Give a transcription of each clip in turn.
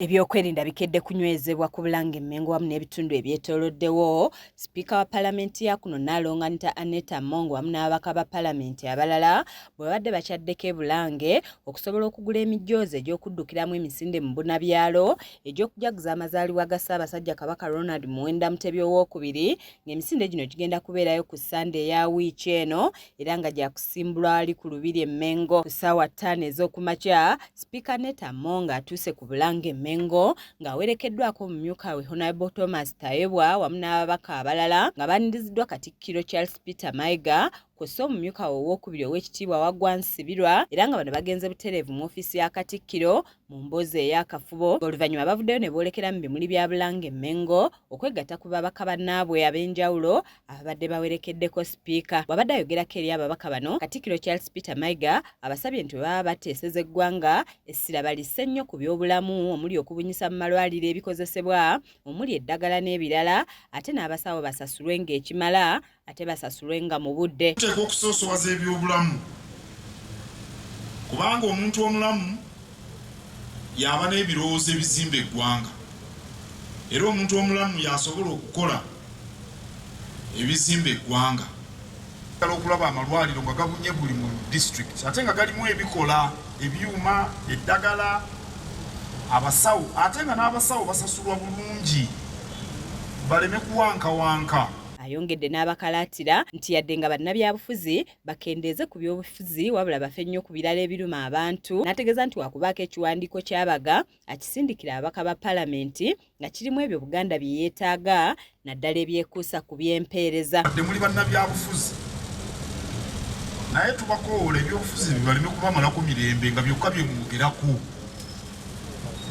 Ebyokwerinda bikedde kunywezebwa ku Bulange Mmengo wamu n'ebitundu ebyetooloddewo. Sipiika wa Palamenti ya kuno Nnaalongo Anita Annet Among wamu n'ababaka ba Palamenti abalala bwe babadde bakyaddeko e Bulange okusobola okugula emijoozi egy'okuddukiramu emisinde mu bunabyalo egy'okujaguza amazaalibwa ga Ssaabasajja Kabaka Ronald Muwenda Mutebi Owookubiri, ng'emisinde gino gigenda kubeerayo ku Ssande eya wiiki eno era nga gyakusimbulwa wali ku Lubiri e Mmengo ku ssaawa 5 ez'okumakya. Sipiika Annet Among atuuse ku Bulange Mmengo ng'awerekeddwako omumyuka we Honorable Thomas Tayebwa wamu n'ababaka abalala, nga baaniriziddwa Katikkiro Charles Peter Mayiga kw'ossa omumyuka we owookubiri, Oweekitiibwa Waggwa Nsibirwa, era nga bano bagenze butereevu mu ofiisi ya Katikkiro mu mboozi ey'akafubo. Oluvannyuma bavuddeyo ne boolekera mu bimuli bya Bulange Mmengo okwegatta ku babaka bannaabwe ab'enjawulo ababadde bawerekeddeko sipiika. Bw'abadde ayogerako eri ababaka bano, Katikkiro Charles Peter Mayiga abasabye nti bwe baba bateeseza eggwanga, essira balisse nnyo ku byobulamu, omuli okubunyisa mu malwaliro ebikozesebwa omuli eddagala n'ebirala, ate n'abasawo basasulwe ng'ekimala, ate basasulwe nga mu budde. Tuteekwa okusoosowaza ebyobulamu, kubanga omuntu omulamu y'aba n'ebirowoozo ebizimba eggwanga, era omuntu omulamu y'asobola okukola ebizimba eggwanga. Okulaba amalwaliro nga gabunye buli mu district, ate nga galimu ebikola ebyuma, eddagala, abasawo, ate nga n'abasawo basasulwa bulungi, baleme kuwankawanka. Ayongedde n'abakalaatira nti yadde nga bannabyabufuzi bakendeeze ku byobufuzi, wabula bafe nnyo ku birala ebiruma abantu, n'ategeeza nti wakubaako ekiwandiiko ky'abaga akisindikira ababaka ba Palamenti nga kirimu ebyo Buganda bye yeetaaga, naddala ebyekuusa ku by'empeereza. Wadde muli bannabyabufuzi, naye tubakowoola ebyobufuzi bibaleme kubamalako mirembe nga byokka bye mwogerako.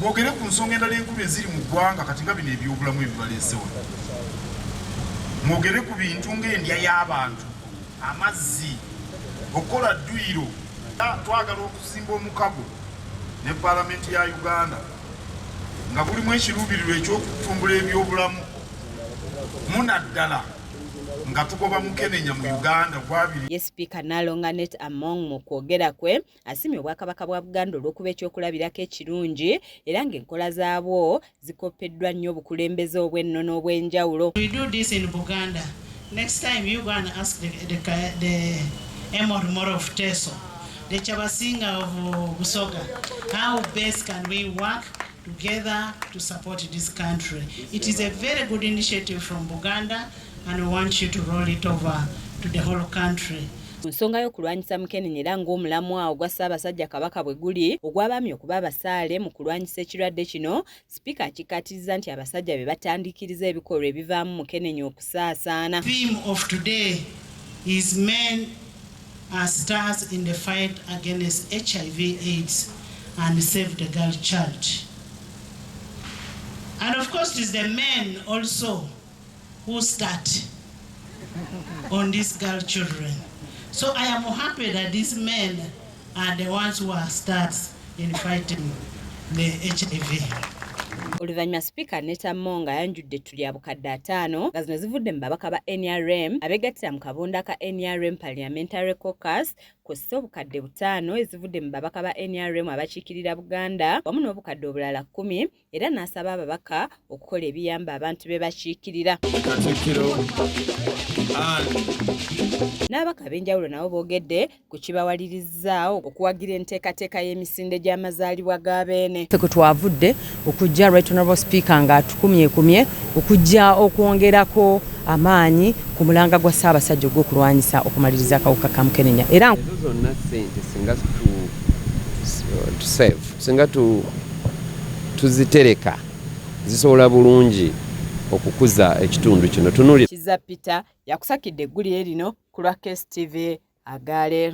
Mwogere ku nsonga endala enkulu eziri mu ggwanga kati, nga bino ebyobulamu ebibaleese wano. Mwogere ku bintu ng'endya y'abantu, amazzi, okukola dduyiro. Twagala okuzimba omukago ne Paalamenti ya Uganda nga gulimu ekiruubirirwa eky'okutumbula ebyobulamu, munaddala nga tugoba mukenenya mu Uganda gwabiri. Ye Sipiika Nnaalongo Annet Among mu kwogera kwe asiimye Obwakabaka bwa Buganda olw'okuba ekyokulabirako ekirungi, era ng'enkola zaabwo zikoppeddwa nnyo obukulembeze obw'ennono obw'enjawulo. We do this in Buganda. Next time you go and ask the Emorimor of Teso, the Kyabazinga of Busoga, how best can we work together to support this country. It is a very good initiative from Buganda, and we want you to roll it over to the whole country. Ku nsonga y'okulwanyisa mukenenya, era ng'omulamwa ogwa Ssaabasajja Kabaka bwe guli ogw'abaami okuba abasaale mu kulwanyisa ekirwadde kino, Sipiika akikkaatiriza nti abasajja be batandikiriza ebikolwa ebivaamu mukenenya okusaasaana. Theme of today is "Men are stars in the fight against HIV AIDS and save the girl child." And of course, it is the men also who start on these girl children. So I am happy that these men are the ones who are stars in fighting the HIV. Oluvannyuma Sipiika Annet Among ayanjudde ettu lya 5,000, nga zino zivudde mu babaka ba NRM abeegattira mu kabondo ka NRM Parliamentary Caucus, kw'ossa 5,000 ezivudde mu babaka ba NRM abakiikirira Buganda, wamu n'obukadde obulala 10, era n'asaba ababaka okukola ebiyamba abantu be bakiikirira. Katikkiro Ann. N'ababaka ab'enjawulo nabo boogedde ku kibawalirizza okuwagira enteekateeka y'emisinde gy'amazaalibwa ga Beene. Ffe kwe twavudde okujja, Right Honorable Speaker ng'atukumyekumye okujja okwongerako amaanyi ku mulanga gwa Ssaabasajja ogw'okulwanyisa okumaliriza akawuka ka mukenenya, era Ezo zonna ssente singa tu save, singa tuzitereka, zisobola bulungi okukuza ekitundu kino. Tunuli Kiza Peter yakusakidde eggulire lino ku lwa KSTV agaleero.